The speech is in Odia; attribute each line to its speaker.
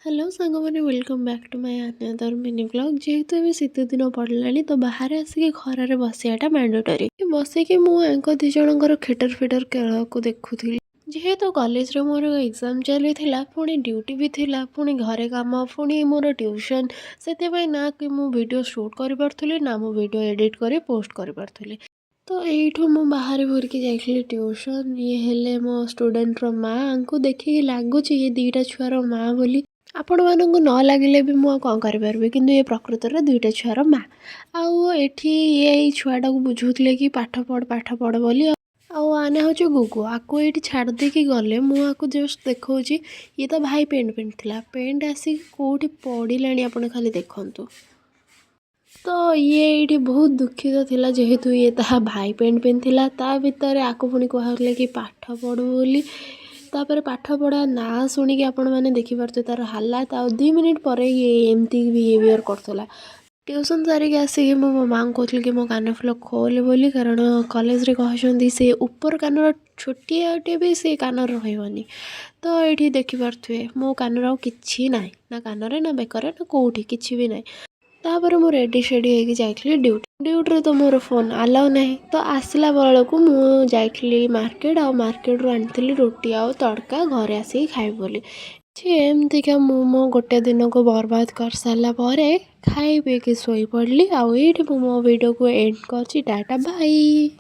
Speaker 1: ହ୍ୟାଲୋ ସାଙ୍ଗମାନେ, welcome back to my another mini vlog। ଯେହେତୁ ଏବେ ଶୀତ ଦିନ ପଡ଼ିଲାଣି, ତ ବାହାରେ ଆସିକି ଖରାରେ ବସିବାଟା ମ୍ୟାଣ୍ଡେଟୋରୀ। ବସିକି ମୁଁ ୟାଙ୍କ ଦୁଇ ଜଣଙ୍କର ଖେଟର ଫେଟର ଖେଳକୁ ଦେଖୁଥିଲି। ଯେହେତୁ କଲେଜରେ ମୋର ଏକ୍ଜାମ୍ ଚାଲିଥିଲା, ପୁଣି ଡ୍ୟୁଟି ବି ଥିଲା, ପୁଣି ଘରେ କାମ, ପୁଣି ମୋର ଟ୍ୟୁସନ୍, ସେଥିପାଇଁ ନା କି ମୁଁ ଭିଡ଼ିଓ ସୁଟ୍ କରିପାରୁଥିଲି, ନା ମୁଁ ଭିଡ଼ିଓ ଏଡ଼ିଟ୍ କରି ପୋଷ୍ଟ କରିପାରୁଥିଲି। ତ ଏଇଠୁ ମୁଁ ବାହାରି ଭୁରିକି ଯାଇଥିଲି ଟ୍ୟୁସନ୍। ଇଏ ହେଲେ ମୋ ଷ୍ଟୁଡ଼େଣ୍ଟର ମା'। ୟାଙ୍କୁ ଦେଖିକି ଲାଗୁଛି ଇଏ ଦୁଇଟା ଛୁଆର ମା' ବୋଲି। ଆପଣମାନଙ୍କୁ ନ ଲାଗିଲେ ବି ମୁଁ ଆଉ କ'ଣ କରିପାରିବି, କିନ୍ତୁ ଇଏ ପ୍ରକୃତରେ ଦୁଇଟା ଛୁଆର ମା'। ଆଉ ଏଠି ଇଏ ଏଇ ଛୁଆଟାକୁ ବୁଝାଉଥିଲେ କି ପାଠ ପଢ଼, ପାଠ ପଢ଼ ବୋଲି। ଆଉ ଆ ନାଁ ହେଉଛି ଗୁଗୁ। ଆକୁ ଏଇଠି ଛାଡ଼ି ଦେଇକି ଗଲେ। ମୁଁ ଆକୁ ଜଷ୍ଟ ଦେଖାଉଛି। ଇଏ ତା ଭାଇ ପ୍ୟାଣ୍ଟ ପିନ୍ଧିଥିଲା। ପ୍ୟାଣ୍ଟ ଆସିକି କେଉଁଠି ପଡ଼ିଲାଣି, ଆପଣ ଖାଲି ଦେଖନ୍ତୁ। ତ ଇଏ ଏଇଠି ବହୁତ ଦୁଃଖିତ ଥିଲା, ଯେହେତୁ ଇଏ ତାହା ଭାଇ ପ୍ୟାଣ୍ଟ ପିନ୍ଧିଥିଲା। ତା ଭିତରେ ଆକୁ ପୁଣି କୁହାହେଉଥିଲା କି ପାଠ ପଢ଼ୁ ବୋଲି। ତାପରେ ପାଠ ପଢ଼ା ନାଁ ଶୁଣିକି ଆପଣମାନେ ଦେଖିପାରୁଥିବେ ତା'ର ହାଲାତ। ଆଉ 2 ମିନିଟ୍ ପରେ ଇଏ ଏମିତି ବିହେଭିଅର୍ କରୁଥିଲା। ଟ୍ୟୁସନ୍ ସାରିକି ଆସିକି ମୁଁ ମୋ ମାଆଙ୍କୁ କହୁଥିଲି କି ମୋ କାନଫୁଲ ଖୋଲେ ବୋଲି, କାରଣ କଲେଜରେ କହିଛନ୍ତି ସେ ଉପର କାନର ଛୋଟିଆଟେ ବି ସେ କାନରେ ରହିବନି। ତ ଏଇଠି ଦେଖିପାରୁଥିବେ, ମୋ କାନରେ ଆଉ କିଛି ନାହିଁ, ନା କାନରେ, ନା ବେକରେ, ନା କେଉଁଠି କିଛି ବି ନାହିଁ। ତାପରେ ମୁଁ ରେଡ଼ି ସେଡ଼ି ହେଇକି ଯାଇଥିଲି ଡ୍ୟୁଟି। ଡ୍ୟୁଟିରେ ତ ମୋର ଫୋନ୍ ଆଲାଉ ନାହିଁ। ତ ଆସିଲା ବେଳକୁ ମୁଁ ଯାଇଥିଲି ମାର୍କେଟ ଆଉ ମାର୍କେଟରୁ ଆଣିଥିଲି ରୁଟି ଆଉ ତଡ଼କା, ଘରେ ଆସିକି ଖାଇବି ବୋଲି। ଏମିତିକା ମୁଁ ମୋ ଗୋଟେ ଦିନକୁ ବର୍ବାଦ କରିସାରିଲା ପରେ ଖାଇ ପିଇକି ଶୋଇପଡ଼ିଲି। ଆଉ ଏଇଠି ମୁଁ ମୋ ଭିଡ଼ିଓକୁ ଏଣ୍ଡ କରୁଛି। Tata, bye.